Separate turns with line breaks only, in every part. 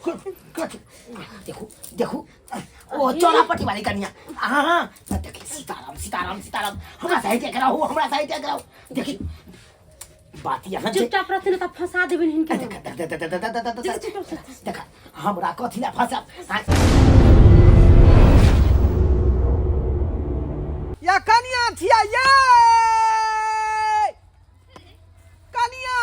देखू देखू ओ चौरापट्टी वाली कनिया हाँ हाँ देखी सीताराम सीताराम सीताराम हमरा साइड कराओ हमरा साइड कराओ देखी बात यहाँ छै
चुपचाप रहथिन तऽ फंसा देबनि हिनके
देख देख देख देख देख देख देख
चुपचाप चुपचाप
देख हमरा कथी ला फंसा
या कनिया छिया ये कनिया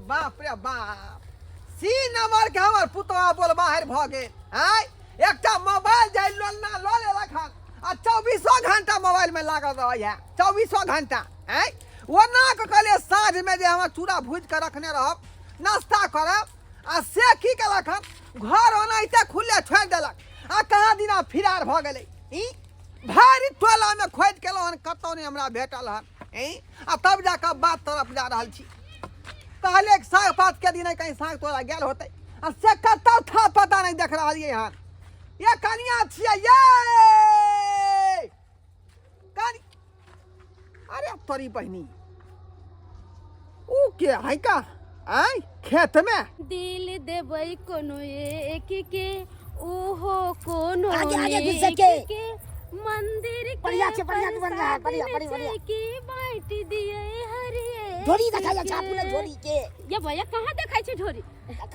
बाप रे बाप सी नंबर के हमर पुतवा बोल बाहर भऽ गेल आय एकटा मोबाइल जाय लोलना लऽ लेलक हन आ चौबीसो घंटा मोबाइल में लागल रहैया चौबीसो घंटा आय ओना कऽ कहलियै साँझमे जे हमर चूड़ा भूजि कऽ रखने रहब नाश्ता करब आ से की केलक हन घर ओनाहिते खुले छोड़ि देलक आ कहाँ दिना फिरार भऽ गेलै ई भरि टोलामे खोजि केलहुँ हन कतहु नहि हमरा भेटल हन ई आ तब जाकऽ बात तरफ जा रहल छी कहलियै कि साग पात के दिन कहीं साग तोड़ा गेल होतै आ से कतहु था पता नहि देख रहलियै हन ये कनिया छियै ये कनि अरे तोरी बहिनी ऊ के है का आय खेत में
दिल देबै कोनो एक के ओहो कोनो
आगे, आगे घुस
नेक
सके।
के मंदिर के
बढ़िया छै, बढ़िया के बन रहा है, बढ़िया,
प्रसाद
बढ़िया,
में
बढ़िया।
छै की बाँटि दियै हरिये
झोरी देखा जा छापू ने झोरी के
ये भैया कहाँ देखै छै ढोरी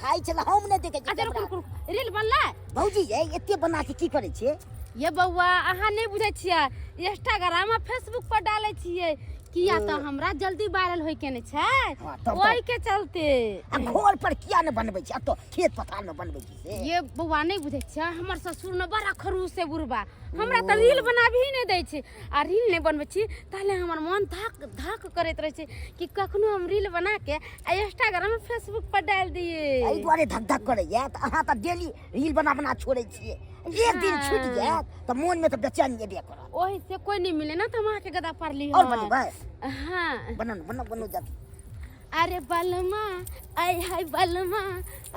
खाइ छल हम नहि देखै
अच्छा
छियै
रुक रुक रुक रील बनलै
भौजी ये एते बना के की करै छियै
ये बौआ अहाँ नहि बुझै छियै इंस्टाग्राम आ फेसबुक पर डालै छियै किया तऽ हमरा जल्दी वायरल होय के ने छै
हाँ, तब-
ओहि के चलते
आ घर पर किया नहि बनबै छी एतऽ खेत पथार मे बनबै छी से
ये बौआ नहि बुझै छियै हमर ससुर ने बड़ा खड़ूस है बुढ़बा हमरा तऽ रील बनाबी नहि दै छै आ रील नहि बनबै छी ताहले हमर मन धक धक करैत रहै छै कि कखनो हम रील बना के आ इंस्टाग्राम फेसबुक पर डालि दियै
एहि दुआरे धक धक करैया तऽ अहाँ तऽ डेली रील बना बना छोड़ै छियै एक दिन छूटि जायत तऽ मोनमे तऽ बेचैनी एबे करत
ओहि से कोई नहीं मिले ना तो हम अहाँके गदा पर ली
आओर बनेबै
हाँ
बनू ने बनू बनू जल्दी
अरे बलमा आय हाय बलमा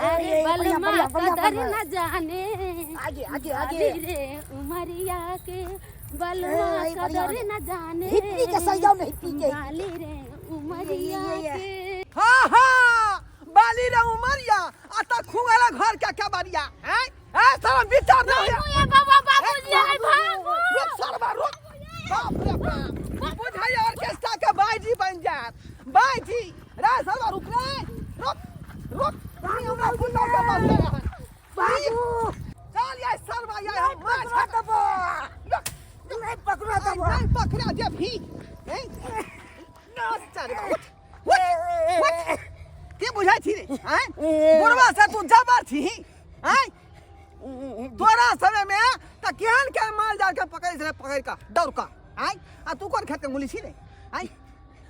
अरे
ए, बढ़िया,
बलमा
बढ़िया, बढ़िया,
कदर
बढ़िया।
न जाने
आगे आगे आगे
बाली रे उमरिया के बलमा
ए, बढ़िया,
कदर
बढ़िया।
न जाने
हिप्पी के सजाओ ने हिप्पी के
बाली रे उमरिया
ये, ये,
के
हाँ हाँ बाली रे उमरिया आ त खुंगला घर के के बारिया हैं ए सारा विचार ना होया
ये बाबा बाबूजी आइ भागो
रुक सरवा रुक बाप रे बाप बुझाइ ऑर्केस्ट्रा के बाजी बन जात बाजी रे सरवा रुक रे रुक रुक नहीं हमरा पुतौ के बस
बाबू
चल ये सरवा ये हम मार
पकड़ा देबो नहीं पकड़ा देबो
नहीं पकड़ा दे भी हैं ना सरवा उठ उठ उठ के बुझाइ छी रे हैं बुढ़वा से तू जबर छी हैं तोरा समय में त केहन के माल जाल के पकड़ छले पकड़ का दौड़ का आय आ तू कोन खेत के मूली छी रे आय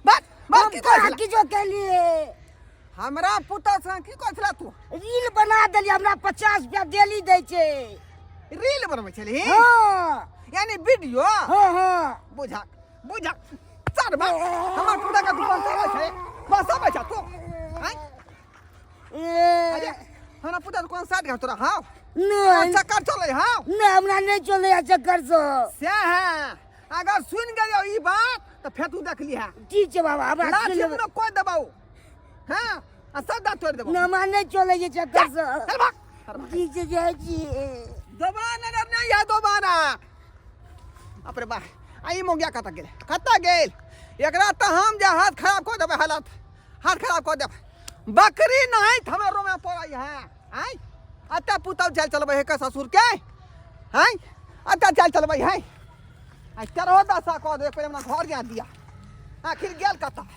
बस बस की कहै
की जो केलिए
हमरा पुतौ से की कहै छला तू
रील बना देली हमरा 50 रुपया डेली दै छै
रील बनबै छली
हाँ
यानी वीडियो
हाँ हाँ
बुझा बुझा चल बस हमर पुतौ के तू बसबै छै बसबै छै तू आय अरे हमरा पुतौ कोन साइड घर तोरा हाँ
नहीं
चक्कर चलै हाँ
नहीं हमरा नहीं चले चक्कर से
से है अगर सुन गेलियो ई बात तऽ फेर तू देख लिहा
ठीक छै बाबा हमरा
लाठी
सुन
मुँह कोइ देबौ हाँ आ सब दाँत तोड़ि देबौ
ना हमरा नहीं चले ये चक्कर से
चल भाग
ठीक छै जाइ छी
दोबारा नजर नहीं है दोबारा अपरे बा आ ई मोगिया कतऽ गेल कतऽ गेल एकरा तऽ हम जे हाथ खराब कऽ देबै हालत हाथ खराब कऽ देब बकरी नहीं हमरा रोमे पड़ै है आय अतः पुतौ चल चलबै है के ससुर के आय अतः चल चलबै है आ तेरहो दशा कऽ दे पहिले हमरा घर जा दिया आखिर गेल कतऽ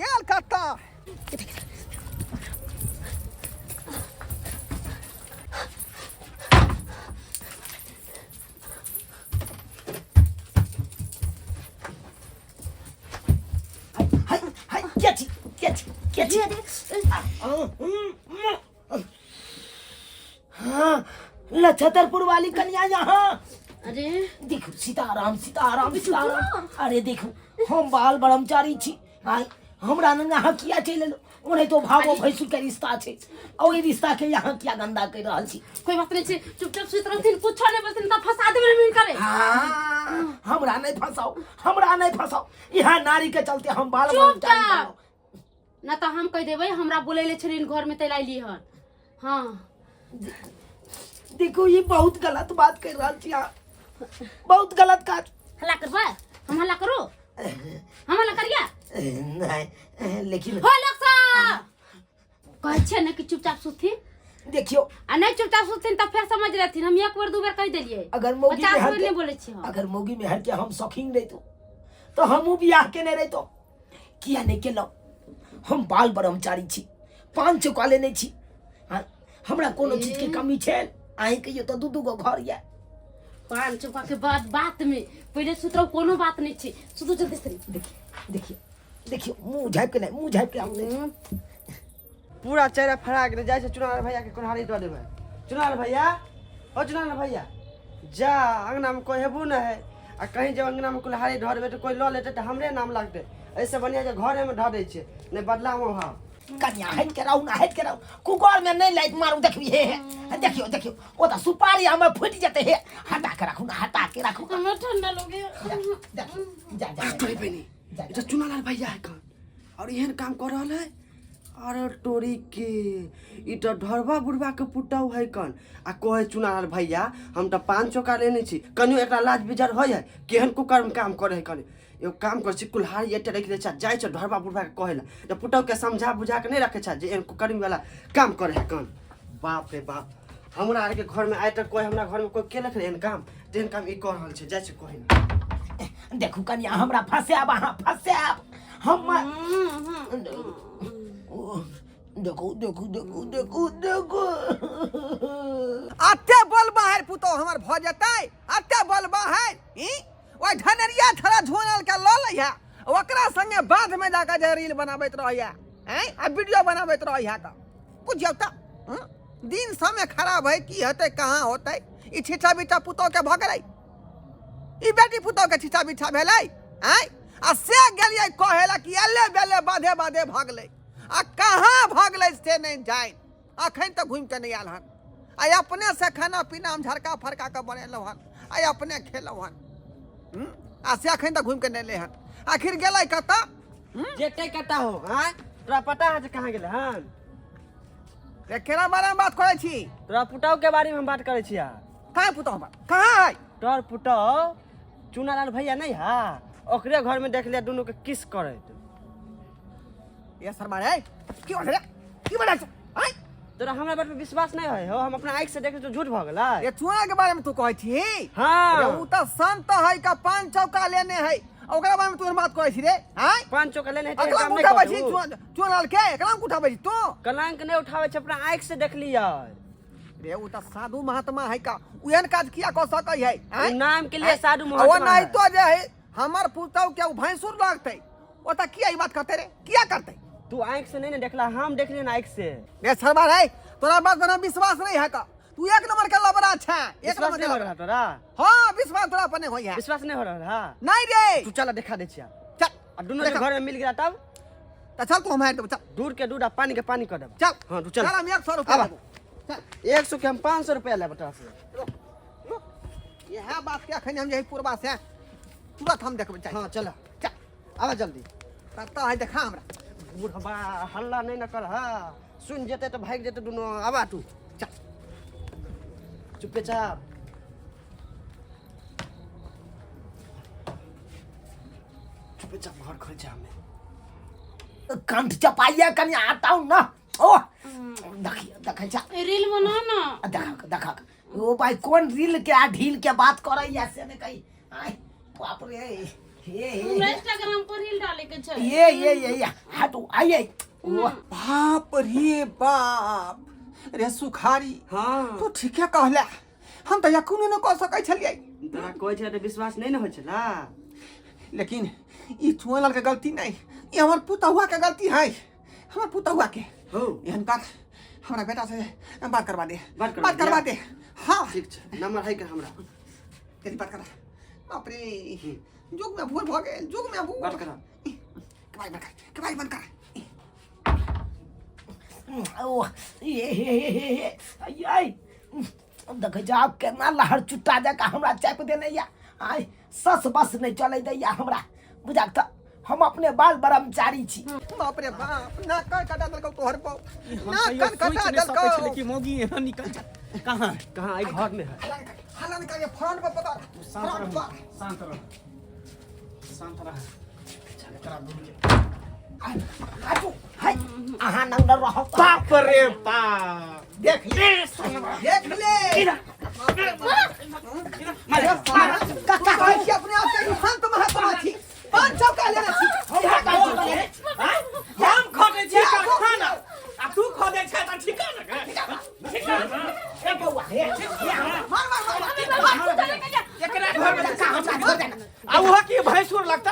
गेल कतऽ
हाय हाय के छी के छी के छी हाँ लछतरपुर वाली कन्या यहाँ
अरे
देखू सीताराम सीताराम सीताराम अरे देखू हम बाल ब्रह्मचारी छी आय हमरा नंगा अहाँ किया चलि एलहुँ ओनाहितो भावो भैंसुर के रिश्ता छै ओहि रिश्ता के यहाँ किया गंदा करि रहल छी
कोई बात नहीं छै चुपचाप सुति रहथिन कुछो नहीं बोलथिन तऽ फंसा देबै मिल करे
हाँ, हमरा नहीं फंसाओ हमरा नहीं फंसाओ यहाँ नारी के चलते हम बाल
चुपचाप।
ब्रह्मचारी बनलहुँ।
ना तऽ हम कहि देबै हमरा बोलै ले छलिन घरमे तै अयली हन। हाँ।
देखो, ये बहुत गलत बात कर रहल छी अहाँ, बहुत गलत काज।
हल्ला करबै हम? हल्ला करू हम? हल्ला करिया?
नहीं, लेकिन
हो लोग सब कहै छियै ने कि चुपचाप सुतथिन।
देखियो,
आ नहीं चुपचाप सुतथिन तऽ फेर समझ रहथिन। हम एक बेर दू बेर कहि देलियै।
अगर मौगी
50
में हर
बेर
के
नहीं बोलै छियै हम।
अगर मौगी में हर के हम शौकीन रहितो तो हमहूँ बियाह केने रहितो। किया नहीं केलहुँ? हम बाल ब्रह्मचारी छी, पान चौका लेने छी। हाँ, हमरा कोनो चीज के कमी छै? अहीं कहियो तऽ दू दू गो घर यऽ।
पान चौका के बाद बात में पहिले सुतरो, कोनो बात नहीं छै, सुतू जल्दी से।
देखियो, देखियो, देखियो, मुँह झाँपि के नहि, मुँह झाँपि के हम नहि।
पूरा चेहरा फड़ा गेलै। जाइ छै चुनार भैया के कुल्हाड़ी दऽ देबै। चुनार भैया, ओ चुनार भैया, जा अंगनामे कोइ हेबो नहि है आ कहीं जब अंगनामे कुल्हाड़ी धऽ देबै तऽ कोइ लऽ लेतै तऽ हमरे नाम लगतै। एहिसँ बढ़िआँ जे घरेमे धऽ दै छियै, नहि बदलामे भाव।
कनिया, हटि के रहू ना, हटि के रहू। कुकर में नहीं लाइट मारू। देखबी, हे हे, देखियो, देखियो, ओ तऽ सुपारी हमर फूटि जेतै। हे, हटा के राखू ना, हटा के राखू।
हमरा ठंडा लगे।
जा जा जा।
तोरे बहिनी,
जा।
ई तऽ चुनालाल भैया है कन और एहन काम कऽ रहल है। अरे टोरी के, ई तऽ ढरबा बुढ़बा के पुतहु है कन आ कहे चुनालाल भैया हम तऽ पान चौका लेने छी। कनियो एकरा लाज बिजर होइ है? केहन कुकर्म काम करे है कनि। एगो काम करै छी, कुल्हाड़ी एते राखि दै छै, जाइ छै ढरबा बुढ़बा के कहै लए तऽ पुतहु के समझा बुझा के नहि रखै छै जे एहन कुकर्म वाला काम करे है कन। बाप रे बाप, हमरा आरके घरमे आइ तक कोइ, हमरा घरमे कोइ केलक नहि एहन काम, तेहन काम ई कऽ रहल छै। जाइ छै कहै लए।
देखू कनिया, हमरा फंसायब, अहाँ फंसायब हम। देखू, देखू, देखू, देखू, देखू।
अते बल बाहर पुतोह हमर भऽ जेतै, अते बल बाहर ई ओहि ढनेरिया थड़ा झोनल के लऽ लैहा, ओकरा संगे बाध में जाके जे रील बनाबैत रहैया हैं आ वीडियो बनाबैत रहैया। तऽ बुझियौ तऽ दिन समय खराब है। की हेतै, कहाँ होतै? ई छिछा बिछा पुतोह के भऽ गेलै, ई बेटी पुतोह के छिछा बिछा भेलै आँय। आ से गेलियै कहे ला कि अल्ले बेले बाधे बाधे भगलै आ कहाँ भगलै से नहि जानि, अखन तक घुमि कऽ नहि आयल हन। आ अपने से खाना पीना हम झड़का फड़का कऽ बनेलहुँ हन आ अपने खेलहुँ हन। आ से अखन तक घुमि कऽ नहि एलै हन, आखिर गेलै कतऽ?
जेतै कतऽ हो? आँय, तोरा पता है जे कहाँ गेलै हन?
रे, केना बारे में बात करै छी?
तोरा पुतहु के बारे में हम बात करै छियै।
कहाँ पुतहु हमर, कहाँ है?
तोहर पुतहु चुनालाल भैया नहीं है, ओकरे घर में देख लिया दुनू के किस करैत।
ये शर्मा रे, की बात रे, की बात है? आय।
तोरा हमरा बात पे विश्वास नहीं है हो? हम अपना आँख से देखे तो झूठ भऽ गेलै?
ये चुना के बारे में तू कहै छी?
हाँ।
रे, उ तऽ संत है का, पान चौका लेने है, ओकरा बारे में तू बात करै छी रे? आय।
पाँच चौका लेने है तऽ
एकरा
काम नहीं
उठाबै छी?
करू।
चुनाल के एकरा उठाबै छी तू?
कलंक नहीं उठाबै छै, अपना आँख से देख लियै।
रे, उ तऽ साधु महात्मा है का, उ एहन काज किया कऽ सकै है? आँय?
उ नाम के लिए साधु
आ ओ
महात्मा है।
नहीं तो जे है हमर पुतहु के उ भैंसुर लगतै, ओ तऽ किया ई बात करतै रे, किया करतै?
तू आँख से नहीं ने देखला, हम देखलियै ने आँख से।
रे शर्मा रे, तोरा बात पर हम विश्वास नहीं है का, तू एक नंबर के लबड़ा छै, एक
विश्वास
नंबर के
नहीं हो
लबड़ा।
रहा तोरा?
हाँ, विश्वास तोरा पर नहीं होई है।
विश्वास नहीं हो रहा है?
नहीं रे।
तू चल, दिखा दे छिया।
चल।
आ दुनू जे
देखा।
घर में मिल गया तब?
तऽ चल तू, हम हारि देबो, चल।
दूध के दूध आ पानी के पानी कर देबो।
चल।
हाँ, तू चल।
चल, हम 100 रुपया
आबा।
देबो, चल।
100 के हम 500 रुपया लेब तोरा से।
रुक, रुक, इएह बात के अखन हम जे पूर्वा से तुरंत हम देखबै चाही।
हाँ, चल।
चल।
आबा जल्दी।
कतऽ है, देखा हमरा।
बूढ़बा, हल्ला नहीं न कर, हा सुन जेते तऽ भागि जेते दुनू। आबा तू।
चल।
चुपे चाप, चुपे चाप घर खोल जा हमें।
कंठ चपाइया कनि, हटाउ न। ओ देखियो, देखै छ?
रील बना ना।
देखा, देखा, ओ भाई कोन रील के आ ढील के बात करैया से ने कही। आय बाप रे, हे हे।
हमरा इंस्टाग्राम पर रील डाले के छै।
ये हटू, आइए ओ।
बाप रे बाप रे, सुखारी।
हाँ।
तू ठीके कहला, हम तऽ यकीनो नहि कऽ सकै छलियै।
तोरा कहै छलै तऽ विश्वास नहीं ने होइ छला।
लेकिन ई चुआलाल के गलती नहीं, ई हमर पुतहुआ के गलती है, हमर पुतहुआ के।
हो।
एहन कर, हमरा बेटा से बात करवा दे।
बात करवा
बात करवा
दिया?
दे, हाँ।
ठीक छै, नंबर है के हमरा?
तेरी बात करा। बाप रे, जुग में भूल भऽ गेल, जुग में भूल।
बात करा।
केबाड़ी बंद कर, केबाड़ी बंद कर।
ओ ये हे हे हे हे, आइ आइ, देखै छ आब केना लहर चुट्टा जकाँ हमरा चापि देने या। आइ सस बस नहि चलै दैया हमरा बुझाक तऽ। हम अपने बाल ब्रह्मचारी छी।
बाप रे बाप, ना कर कटा देलकौ तोहर बौ,
हम
ना
कहियो
कर
सोचि
कटा
नहि सकै छलियै
देलकौ।
कि मौगी एहन निकल जायत। कहाँ है?
कहाँ? एहि घर में है।
हलन कर फ्रंट पर पकड़,
शांत
फ्रंट
रह,
पर।
शांत रह, शांत रह। चल, एकरा दूर के।
आजू है अहाँ नंग रहब।
बाप रे बाप,
देख ले, देख ले।
मारे, मारे।
तू कहै छी अपने आप के संत महात्मा छी, 500 का लेने छी।
हम खटै छियै कारखाना आ तू खटै छै तऽ ठिकाना के। ठिकाना।
ए बौआ, हे हे,
मार मार मार।
एकरा घर में
काका हमरा छोड़ देना।
आ उहो की भैंसुर लगता,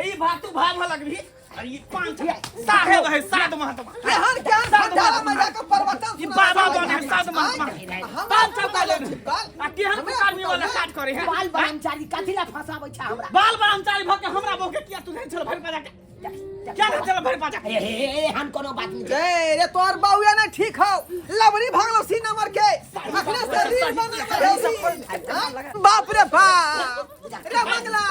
ई भातू भाव लगभी। आ ई पांच साहेब है, सात महात्मा।
केहन केहन
सात
भंडारा में
महात्मा।
जाके प्रवचन
ई
सुनाबै
बाबा
छै।
बने है, सात महात्मा।
हमरा
500 का लेने।
बाल
आ केहन आदमी वाला काज करे है।
बाल ब्रह्मचारी कथी ला फंसाबै छै हमरा?
बाल ब्रह्मचारी भऽ के हमरा बहू के किया तू नहीं छल भरि पाजा के? क्या नहीं छल भरि पाजा?
हे हे हे, एहन कोनो बात नहीं छै।
रे रे, तोहर बाउया ने ठीक हौ, लबरी भागलो सी नंबर के, अखने से रील बना के हाँ? बाप रे बाप, रे मंगला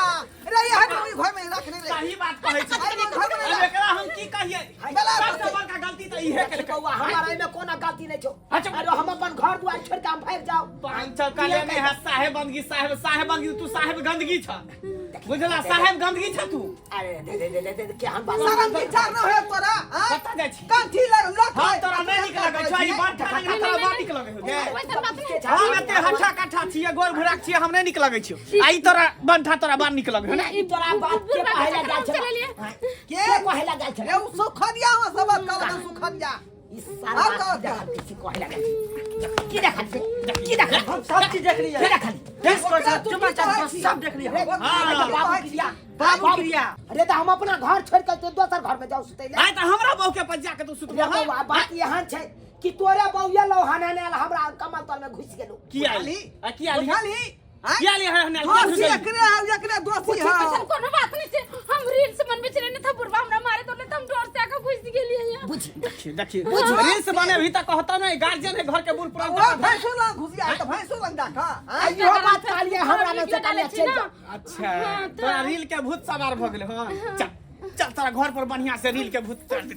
रे, यह तो घर में रख ले रे।
सही बात कहै छी।
आई घर में
अब
रख।
एकरा हम की कहियै?
बेला
सबसँ बड़का गलती तऽ इहे केलकै।
बौआ, हमारा एहिमे कोनो गलती नहीं छौ।
अच्छा।
अरे हम अपन घर दुआर छोड़ के हम भागि जाओ।
500 का लेने है साहेब बंदगी, साहेब साहेब बंदगी, तू साहेब गंदगी छ, बुझला? साहेब गंदगी छ तू।
अरे दे दे दे दे दे, केहन बात।
शरम विचार न होय तोरा, हाँ?
कतऽ जाइ छी?
कंठी लग लग।
हम तोरा नहि नीक लगै छौ, ई बांठा रंगा तोरा बड़ नीक लगै हौ गे।
वैसन बात नहि।
हम एते हट्ठा कट्ठा छियै, गोर भुराक छियै, हम नहि नीक लगै छियौ, आ ई तोरा बंठा तोरा बड़ नीक लगै हौ ने?
ई तोरा बात के
बुढ़बा के
कहै ला
चक्कर
जाइ
में
छलै?
चलेलियै।
के
के कहै ला जाइ छलै?
रे, उ सुखदिया में सब बात कहलक, सुखदिया।
ई सारा
आब
बात
कह।
की देखल छी, कहै ला जाइ छी? की देखल छी? की देखल?
हम सब चीज देख लियै।
की देखल?
ओकरा तू की कहै छी?
सब देख लियै।
हाँ।
बाबू क्रिया,
बाबू क्रिया।
अरे तऽ हम अपना घर छोड़ के तो दोसर घर में जाऊ सुतै ले?
आइ तऽ हमरा बहू के पास जाके तू सुतबो?
रे बौआ, बात एहन छै कि तोरे बौआ लौहाना ने हमरा कमल तल में घुसि गेलौ।
की आली? आ की आली?
बुझलही? आँय?
की आली है? हने
दोषी एकरे हौ, एकरे दोषी हौ।
ऐसन कोनो बात नहीं छै, हम रील्स बनबै छलियै ने तऽ बुढ़बा हमरा मारे दौड़ले, तऽ हम डर से आके घुसि गेलियै यहाँ।
बुझी।
देखिए देखिए, रील्स बने भी तऽ कहता नहीं, गार्जियन है घर के बूढ़ पुरान।
ओ भैंसो लग घुसिया है तऽ भैंसो लग जा खा, आँय?
इहो बात कहलियै हमरा ने से कहलियै चलि जाउ।
अच्छा, तोरा रील के भूत सवार भऽ गेलै। हँ, चल चल, तोरा घर पर बढ़िया से रील के भूत चढ़ दे।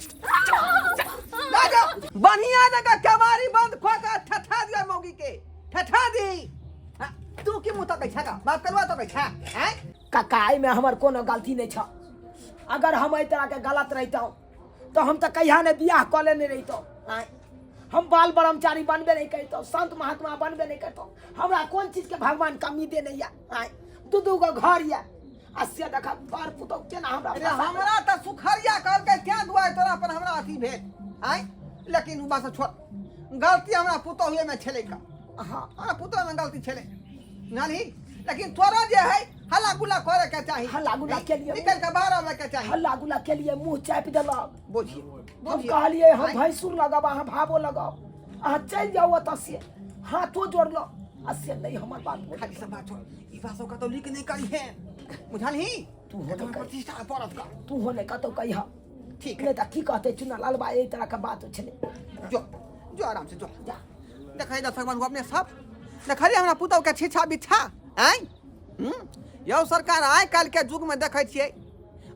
जा जा, बढ़िया जगह केवाड़ी बंद कऽ के ठठा दिया मौगी के, ठठा दी। हाँ, तू की मुँह तकै छा का? बाप कलवा तकै छा, आँय?
काका, एहिमे हमर कोनो गलती नहि छ। अगर हम एहि तरहके गलत रहितहुँ तऽ हम तऽ कहिया ने बियाह कऽ लेने रहितहुँ। आँय, हम बाल ब्रह्मचारी बनबे नहि करितहुँ, संत महात्मा बनबे नहि करितहुँ। हमरा कोन चीजके भगवान कमी देने यऽ? आँय, दू दू गो घर यऽ आ से देख बर पुतहु केना हमरा
अरे
फंसा देलक।
हमरा तऽ सुखरिया कहलकै, तें दुआरे तोरा पर हमरा अथी भेल, आँय? लेकिन उ बात सब छोड़, गलती हमरा पुतहुए में छलै का।
हाँ,
हमरा पुतहु में गलती छलै जानही, लेकिन तोरा जे है हल्ला गुल्ला करे के चाही।
हल्ला गुल्ला के लिए
निकल के बाहर आबे के चाही।
हल्ला गुल्ला के लिए मुंह चापि देलक।
बुझिए
हम
बुझिए।
कहलिए हम
आँय?
भैंसुर लगाब, अहाँ भावो लगाओ, अहाँ चलि जाउ ओतऽ से, हाथो जोड़लो आ से नहीं हमर बात बोल।
खाली सब बात छोड़, ई बात सब कतौ लीक नहीं करी है, बुझलही?
तू हो
एकर
नहीं करी।
प्रतिष्ठा पड़त का।
तू हो नहीं कतौ कहिह।
ठीक है।
नहीं तऽ की कहते चुना लाल बा, एहि तरह के बात छलै।
जो जो, आराम से जो।
जा।
देखै दर्शक बंधु, अपने सब देखलियै हमरा पुतहु के छिछा बिछा, आँय? यौ सरकार, आइ काल्हि के युग में देखै छियै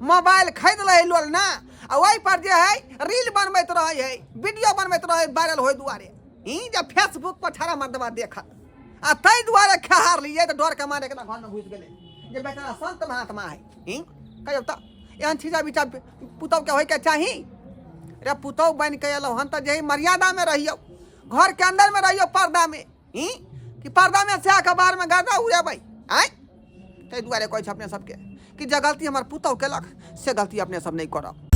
मोबाइल खरीद लै लोल ना, आ ओहि पर जे है रील बनबैत रहै है, वीडियो बनबैत रहै वायरल होय दुआरे, ई जे फेसबुक पर छाड़ा मर्दबा देखत, आ ताहि दुआरे खेहार लियै तऽ डर के मारे एकरा घर में घुसि गेलै जे बेचारा संत महात्मा है। ई कहियौ तऽ एहन छिछा बिछा पुतहु के होइके चाही? रे पुतहु बनि के एलहुँ हन तऽ जेही मर्यादा में रहियौ, घर के अंदर में रहियौ, पर्दा में, ई कि पर्दा में से आके बाहर में गर्दा उड़ेबै? आँय, ताहि दुआरे कहै छै अपने सबके कि जे गलती हमर पुतहु केलक से गलती अपने सब नहि करब।